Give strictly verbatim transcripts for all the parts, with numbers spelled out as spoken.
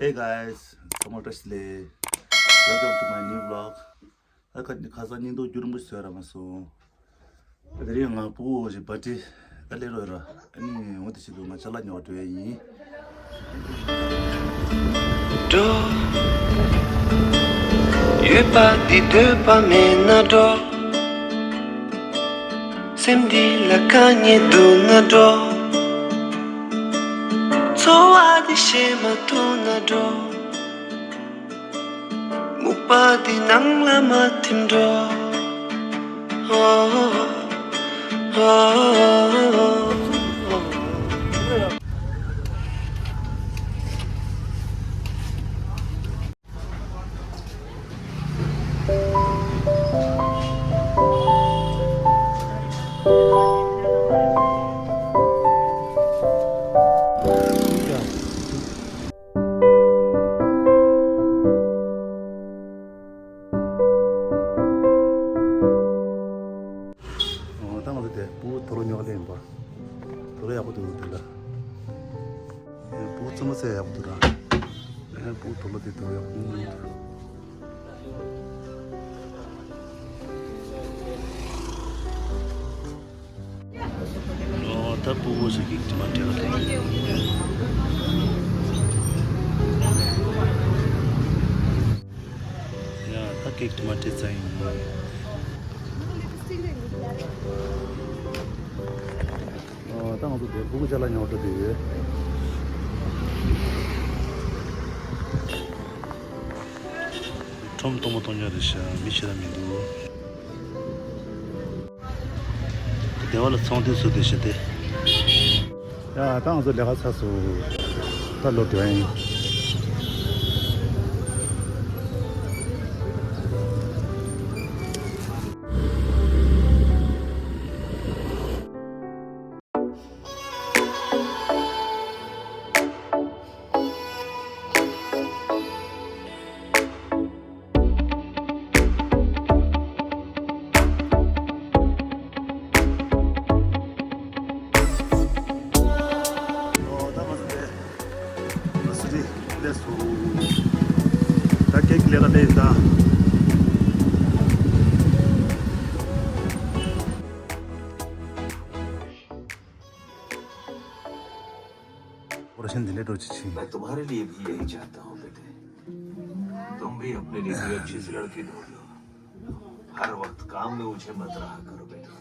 Hey guys, ཚང་མ་བཀྲ་ཤིས་བདེ་ལེགས། Welcome to my new vlog. ད་ཁ་ཁ་སང་སྙིང་སྟོབས་རྒྱུན་རིང་པོ་བཟོས་ར་མ་སོང་། དེ་རིང་ང་སྤུ་གུ་ཞིག་བར་ཊི་ད་སླེབས་རོགས་ར། ཨ་ནི་འོ་དེ་བཞིན་དུ་ང་ཅ་ལག་ཉོ་བར་འགྲོ་ཡ་ཡིན། འགྲོ། ཡོད་པ་འདི་འདོད་པ་མེད་ན་འགྲོ། སེམས་འདི་ལ་དཀའ་ངལ་འདུག་ན་འགྲོ། འཚོ་བ་འདི་ཤེས་མ་ཐུབ་ན་འགྲོ། སྨུག་པ་འདི་ནང་ལ་མ་ཐིམ་འགྲོ། ཨོ། ད་ང་ཚོ་དེ་སྤུ་གུ་དུག་ལོག་ཉོ་ག་སླེབས་ཡིན་པ། དུག་ལོག་ཡག་པོ་འདུག་དེ་ལ། ཨེ། སྤུ་གུ་བཙུན་མོ་ཚོས་ཡག་པོ་འདུག་ད། ཨེ། སྤུ་གུ་དུག་ལོག་དེ་འདུག་ཡག་པོ་འདུག་ཨོ། ད་སྤུ་གུ་ཚོས་ཀེག་དེ་མར་སྤྲད་ག་སླེབས་ཡིན། ཡ། ད་ཀེག་དེ་མར་སྤྲད་ཚར་ཡིན། ཨོ། ད་ང་ཚོ་དེ་སྤུ་གུ་ཅ་ལག་ཉོ་བར་འགྲོ་བསྡད་ཡོད། ཁྲོམ་སྟོང་པ་སྟོང་རྐྱང་རེད་ཤག་མི་ཞེ་དྲག་མི་འདུག་སྡེ་བ་ལ་ཚོང་དེ་བཟོ་དེ་བྱེད་དེ། ཡ། ད་ང་ཚོ་ལས་ཀ་ཚར་སོང་། ད་ལོག་འགྲོ་ཡིན། ཨོ། ད་ང་ཚོ་དེ་སུ་ཏི་སླེབས་སོང་། ད་ཀེག་ལས་ཀ་ལས་ད། ཁོ་ར་ཤན་འདི་ལས་འགྲོ་ཅི་ཆི། मैं तुम्हारे लिए भी यही चाहता हूँ बेटे। तुम भी अपने लिए कोई अच्छी सी लड़की ढूंढ लो। हर वक्त काम में उलझे मत रहा करो बेटा।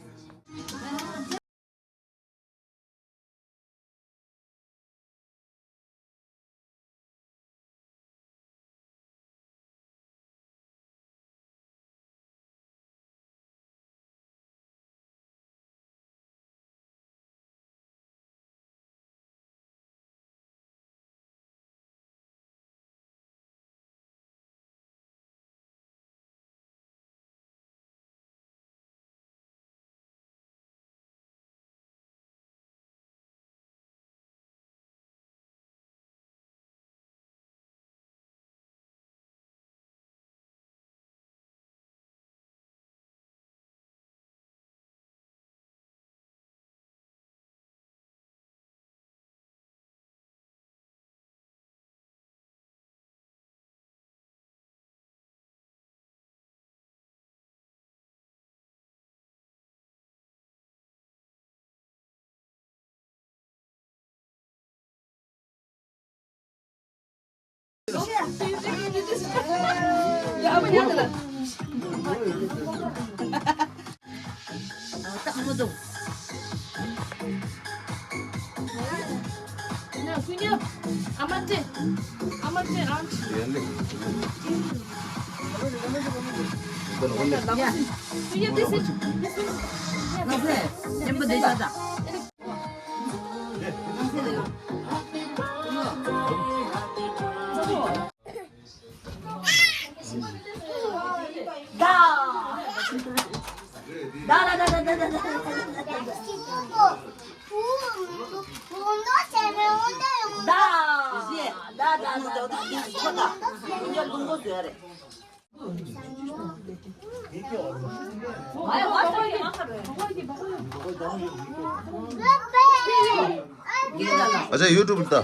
अच्छा, YouTube ལ་ལྟ།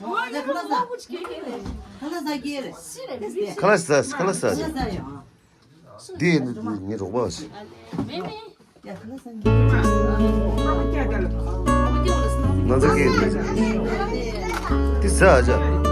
ཁ་ལག་ཟ། ཁ་ལག་ཟ། ཁ་ལག་ཟ། འདི་ངའི་རོགས་པ་ཟེར། ན་ཚ་གི། འདི་ཟ་ཨ་ཅག།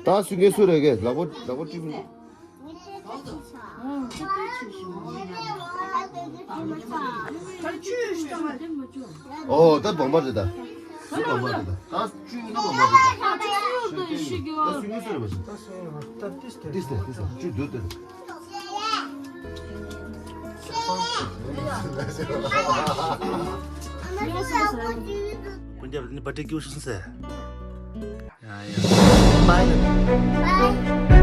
ད་སུ་ངེ་སུ་རེད་གེ། ལག་པ་ལག་པ་བཀྲུས་མི། ཨོ་ད་བམ་པ་རེད་ད། སུ་བམ་པ་རེད་ད། ད་བཅུ་ཡོད་ན་བམ་པ་རེད་ད། ད་སུ་ངེ་སུ་རེད་པ་ཞིག་ད་སུ་ངེ་སུ་རེད་པ་ཞིག་ཏིས་ཏེ་ཏིས་ཏེ་བཅུ་འདུག་ཏེ། ཀུན་རྒྱབ་ནི་བ་ཏྲི་ཀྱུ་ཤིན་སེ། ཡ་ཡ། པའི། པའི།